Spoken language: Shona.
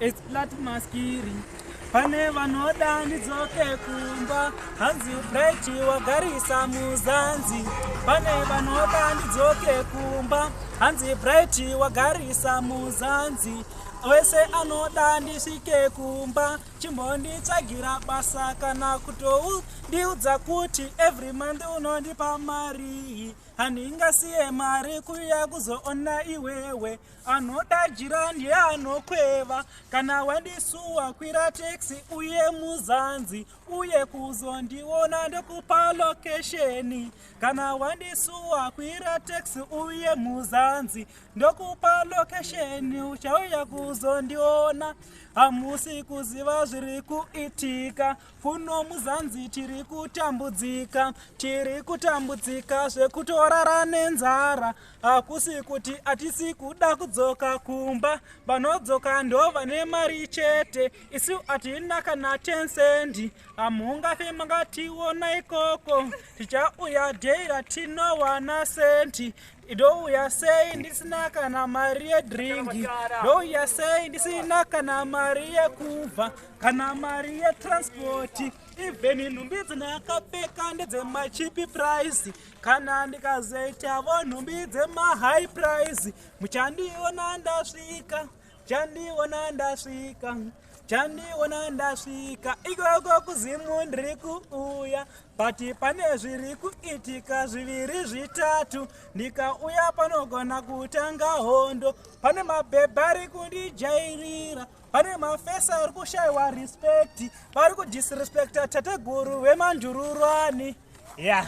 It's Plat Maskiri. Pane vanoda ndidzoke kumba, hanzi Bright wagarisa muzanzi. Pane vanoda ndidzoke kumba, hanzi Bright wagarisa muzanzi. Wese anoda ndisvike kumba, chimbonditsvagira basa kana kutondiudza kuti every month unondipa mari. Handingasiye mari kuuya kuzoona iwewe. Anoda jira ndiye anokweva. Kana wandisuwa kwira taxi uye muzanzi, uye kuzondiona ndokupa location. Kana wandisuwa kwira taxi uye muzanzi, ndokupa location, uchauya kuzondiona. Hamusi kuziva zviri kuitika kuno muzanzi, tiri kutambudzika, tiri kutambudzika zvekutorara nenzara. Hakusi kuti hatisi kuda kudzoka kumba, vanodzoka ndo vane mari chete, isu hatina kana 10 sendi. Hamungafe mangationa ikoko, tichauya day ratinowana senti. Ndouya sei ndisina kana mari yedrink? Ndouya sei ndisina kana mari yekubva, kana mari yetransport? Even nhumbi dzandakapfeka ndedzemacheap price. Kana ndikazoitavo nhumbi dzemahigh price, muchandiona ndasvika, chandiona ndasvika, chandiona ndasvika ikoko kuZimu. Ndiri kuuya, but pane zviri kuitika zviviri zvitatu. Ndikauya panogona kutanga hondo. Pane mabhebha ari kundijairira, pane mafesi ari kushayiwa respect, vari kudisrespecta tateguru vemandururani ya yeah.